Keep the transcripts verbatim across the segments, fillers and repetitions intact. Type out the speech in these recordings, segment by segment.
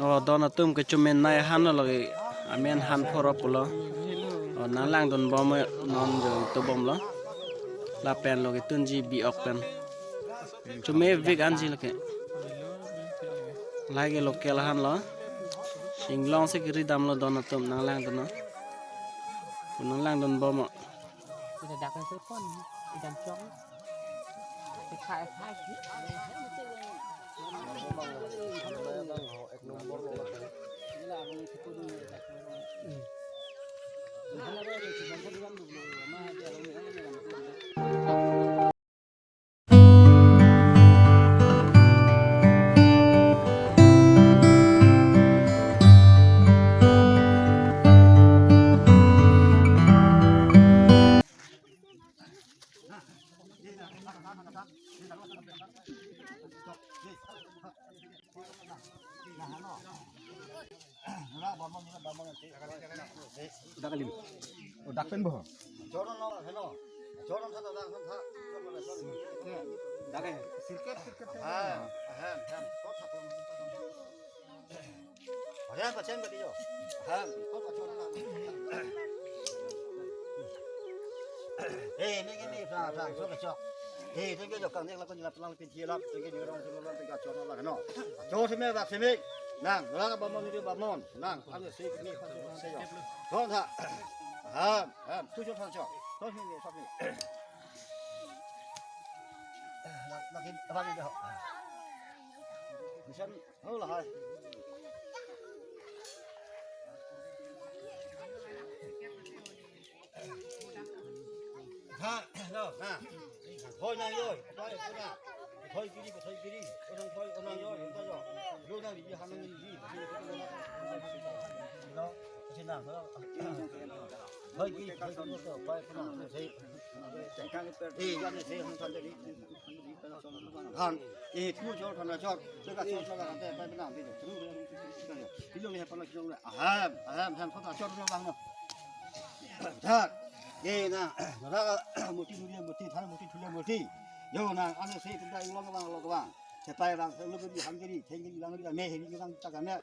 O, don atum ke chumenei han lo lake, amen han phoro pulo. O, nanglangdun bom non jo tu bomlo. Lapen lo ke tunji bi ok pen. Chumevek anji lake. Lake local han lo. Inglong si kiri damlo don atum nanglangdun lo. Nanglangdun bom. Ida dak kan telepon, ida chong. Ekha, ekha, ekha. Dak alim. Oh, dak pen bo. Jordan lo, hello. Jordan sa, dak sa. Dak eh. Sirket, sirket. Ha, ha, ha. Ada apa chen berarti yo? Ha, kok kacau na. Eh, ini, ini, sa, sa, so kacau. Eh, itu ke jokang ni lakon jelas pelang pinci lap, itu ke orang semua orang tiga cor lah no. Cor sini bak sini. Nang, lah bamon itu bamon. Nang, anu si ini pasti pasti yo. Kong sa. Ha, ha, tujuh sa cor. Terus ini, tapi. Lagi, lagi dah. Bisa Oh, lahai. Ha, no, ha. Thoi nang yoi, thoi, thoi na. Thoi kiri, thoi kiri. Onang thoi, onang yoi, onang yoi. Lo nang di, han nang di. No, sini nang, no. Thoi kiri, thoi kiri, thoi, thoi, thoi na, thoi. Eh, ya ni, thoi, thoi, thoi, thoi. Han, eh, thu chor, thana chor, theka chor, thana han, te pai bena, te thu, thu, thu, thu, thu, thu, ahem, ahem, ahem, thana chor, thana bang no. Thak, eh, na, ra, murti, duri murti, thana murti, thuli murti. Yo, na, anu si, tumta inglong bang, long bang. Sepai bang, lu beri han kiri, theng kiri, lang kiri, me, he kiri, bang, tak me,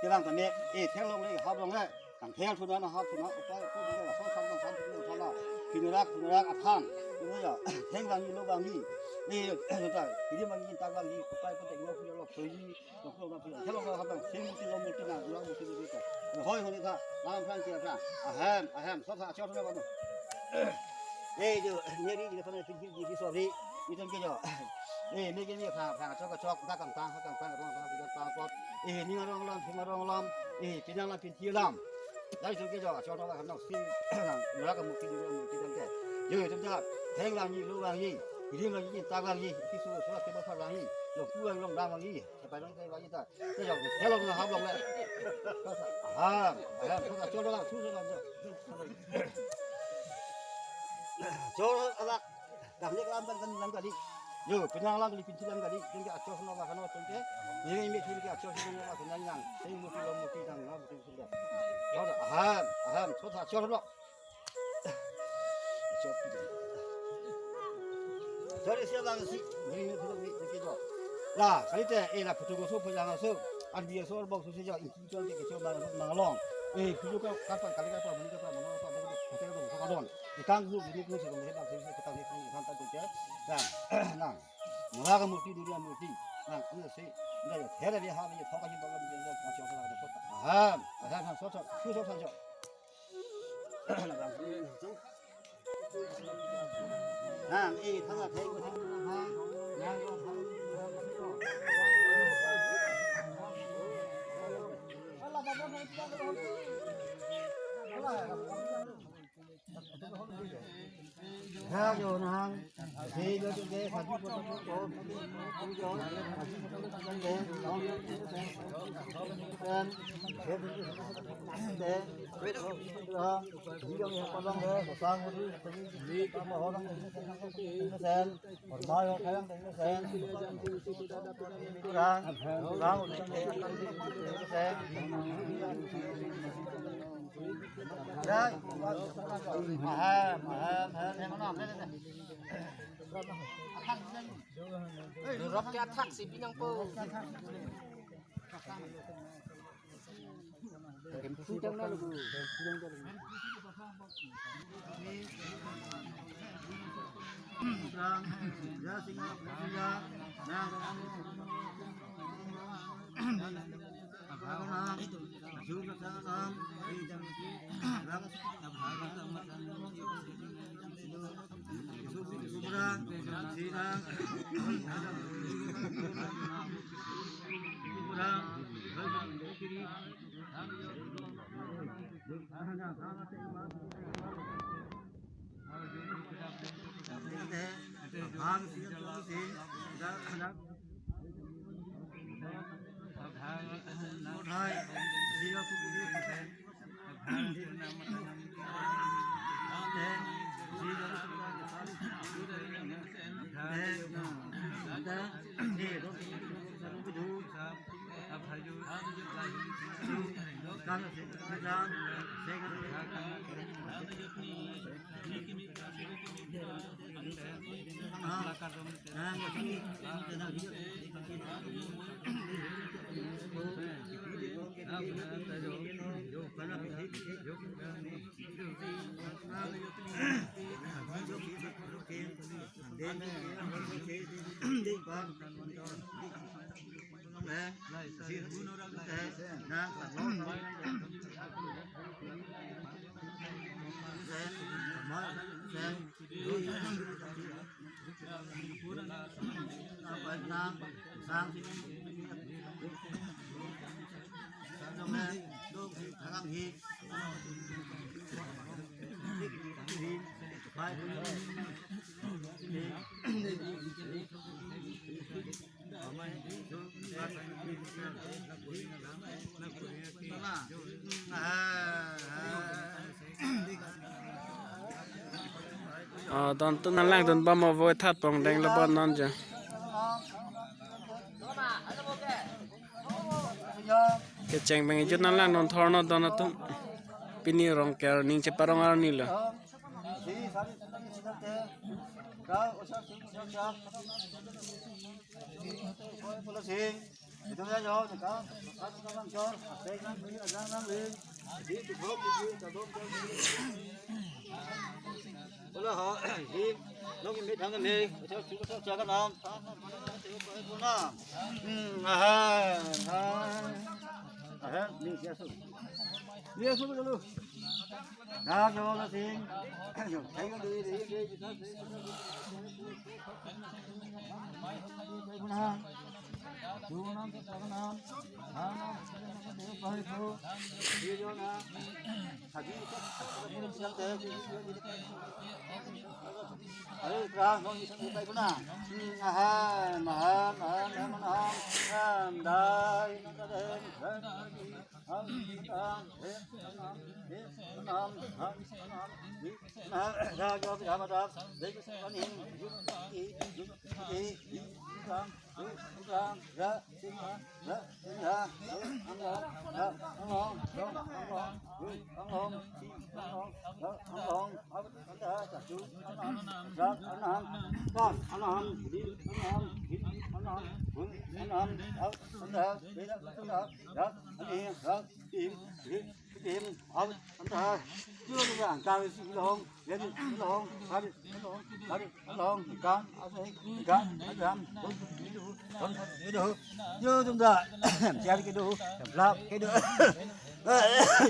te bang, me, eh, theng long le, hap long le. Kangthel thu nana hap thu na upai ko dile la so sam sam thu na sala. Pinurak pinurak aphan. Thu ya. Theng bang lo bang ni. Ni ta. Ini bang ni ta bang ni upai ko tek lo thu lo thoi ni. Lo ko na thu. Thelo ko hap bang. Sing muti lo muti na lo muti ni ta. Hoi hoi ta. Lam phan tia ta. Ahem ahem. So sa chor na bang. Eh jo. Ni ri ni phan ni ni so ri. Ni tong ke jo. Eh ni ke ni pha pha chok chok ta kang ta kang ta rong ta ta pot. Eh ni rong lam phi rong lam. Eh pinang lam pin Hilam. Dai sung ke jo, chon ba no si. Nang, nang ka murti duri murti dan ke. Yo, yo, jam jam. Theng lang ni, lo lang ni. Idim lang ni, ta lang ni. Ki su su ke ba sa lang ni. Lo ku lang long dam lang ni. Ke pa long ke ba ni ta. Ke jo, ke long na ha long le. Ha, ha, ko ta chon lang, su su lang. Chon ala. Dang ni lam dang kan lam kali. Yo, pinang lam kali, pinci lam kali. Tinggi achor sama lah kano tinggi. Ini ini tinggi achor sama lah kano yang. Ini muti lo muti dang lo muti sudah. Lo dah, ahem, ahem, so sa achor lo. Achor tu. Sorry, siapa bang si? Ini ini tu ni tinggi tu. Lah, kali teh, eh lah, putu gosu pun jangan su. An biasa orang bang susi jauh. Chon ke kechon bang manglong. Eh, kuju ka kapa kali kapa mani kapa mano kapa mano hotel ko kadon. Ikang kuju bini kuju se ko hebat se se kita ni kan kan kan. Nang. Mula ka murti duri murti. Nang, anu se. Nda yo, hera dia ha ni thoka ji bang dia dia kacau kacau kacau. Ahem, ahem, ahem, so so, so so so. Nang, eh, thang a thai ko thang ha. Nang ko thang. Ha, yo, nang. Eh, yo, yo, yo, satu ko ko ko. Yo, yo. Sen. Kurang, kurang, kurang, sen. Ya. Ahem, ahem, ahem. Rap ke athak si binang po. Kempudang na lugu. Ah, don tu nanglangdun bom avo, tha pongdeng lo bon non ja. Kecheng bang ijut nanglangdun thorno don atum. Pini Rongker ning cheparong arni lo.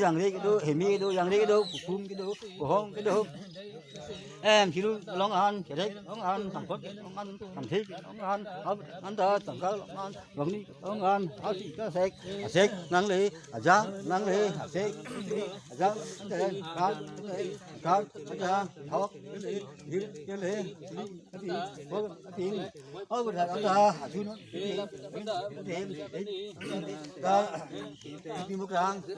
Jangre kedo, hemi kedo, jangre kedo, pukum kedo, kohong kedo. Em, kiru long an, kerek long an, sangkot long an, sangthek long an, ab, anta, tangka long an, bangni long an, asi kasek, asek nangle, ajang nangle, asek, ajang, ante, kar, kar, aja, thok, kele, hir, kele, ati, bol, ati, oh, berada, anta, asun, ati, ati, ati, ati, ati, ati, ati,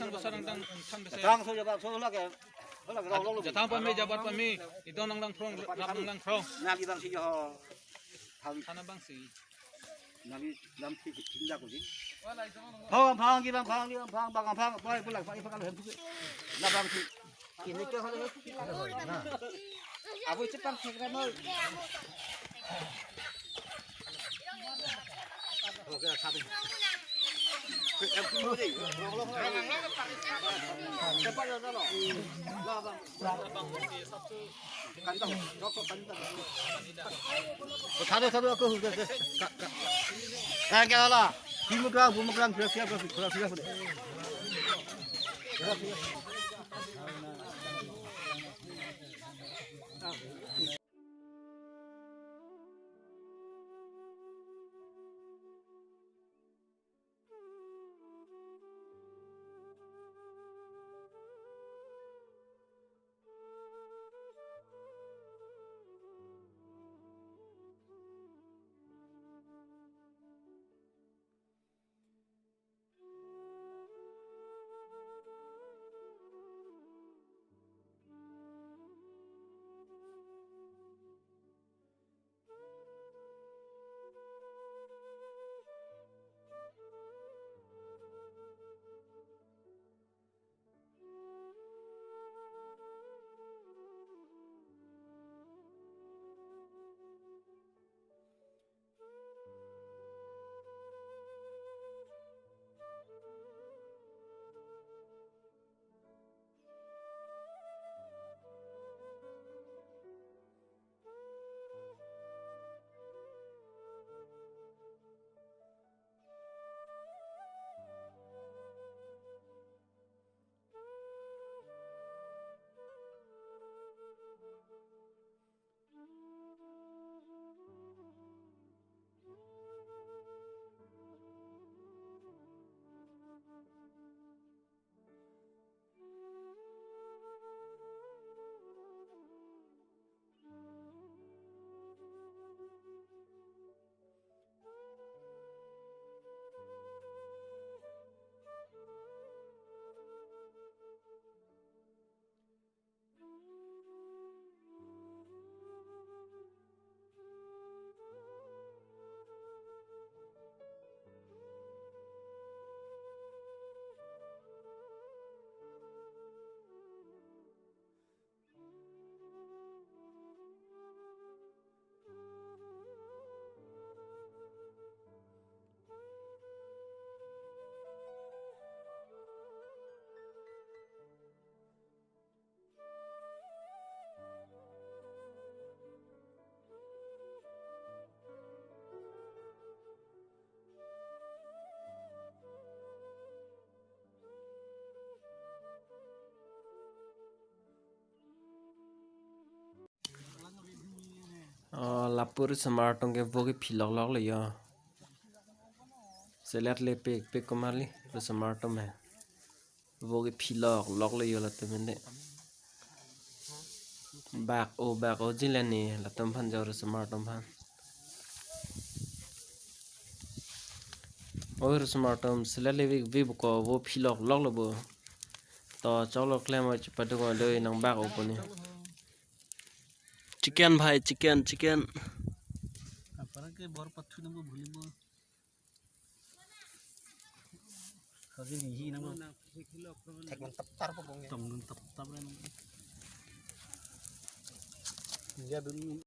sang basa nang tang than basa. Tang so jaba so lake. Lake rong long. Jatang pame jabat pame. Idon nang lang phrong, nap nang lang phrong. Nang ibang si jo. Than. Than abang si. Nang i lam si si dak ko di. Phang phang ki bang phang ki bang phang bang phang. Poi pulak phang phang hem tu. Na bang si. Ini ke hal he. Abu cepat segera mau. Thado, thado, ako, eh, kaya lah. Bumuklang, bumuklang, siap, siap, siap, siap, siap. Lapu risomar atum ke vo kephi loklok le jo. Selet le pek pek komarli risomar atum he. Vo kephi loklok le jo latum mende. Bak-o bak-o jilani latum aphan jo risomar atum aphan. O risomar atum selet le vik vik ko vo phi loklok lo bo. To choklo klem oi chepaduk oi doi nang bak-o puni. Chicken bhai, chicken, chicken. Apar ke bor pathu nang bo bhuli bo. Kagi ni hi nang bo. Thek nang tap tar po bong. Tong nang tap tap re nang. Dia dun.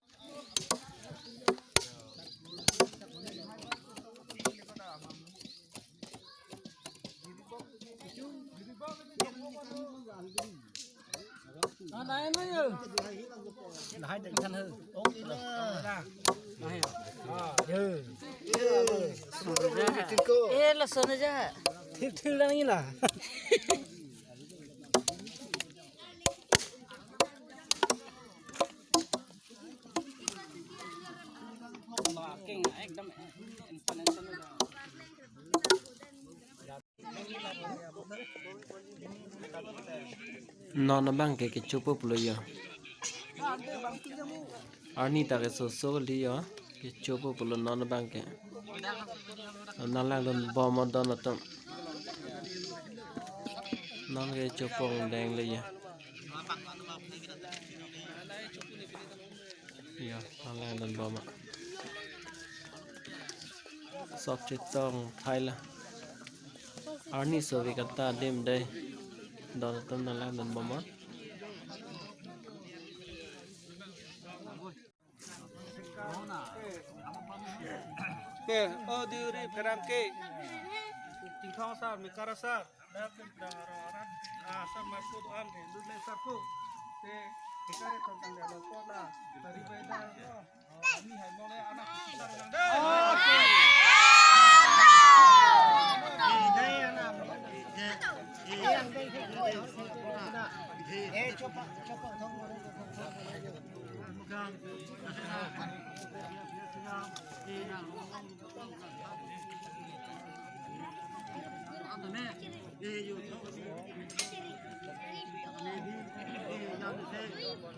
Eh, lason aja. Thil, thil lang ila. Non abang ke kechopo pulo jo. Arni ta ke soso li jo. Kechopo pulo non abang ke. Nang langdun bom don atum. Non ke chopong deng le jo. Jo, nang langdun bom a. Sok chetong thai la. Arni so vi kata dim dei. Don atum nang langdun bom a. Te, o diuri pherangke. Tingthong asar, mekar asar. Dak dak aro aran. Ah, asar marpu do-an ke, dut le sarpu. Te, mekar e thong tang de lo ko la. Tari bai da lo. Oh, kami hai mo le anak. Sar nang de. Eh, coba, coba thong mo le.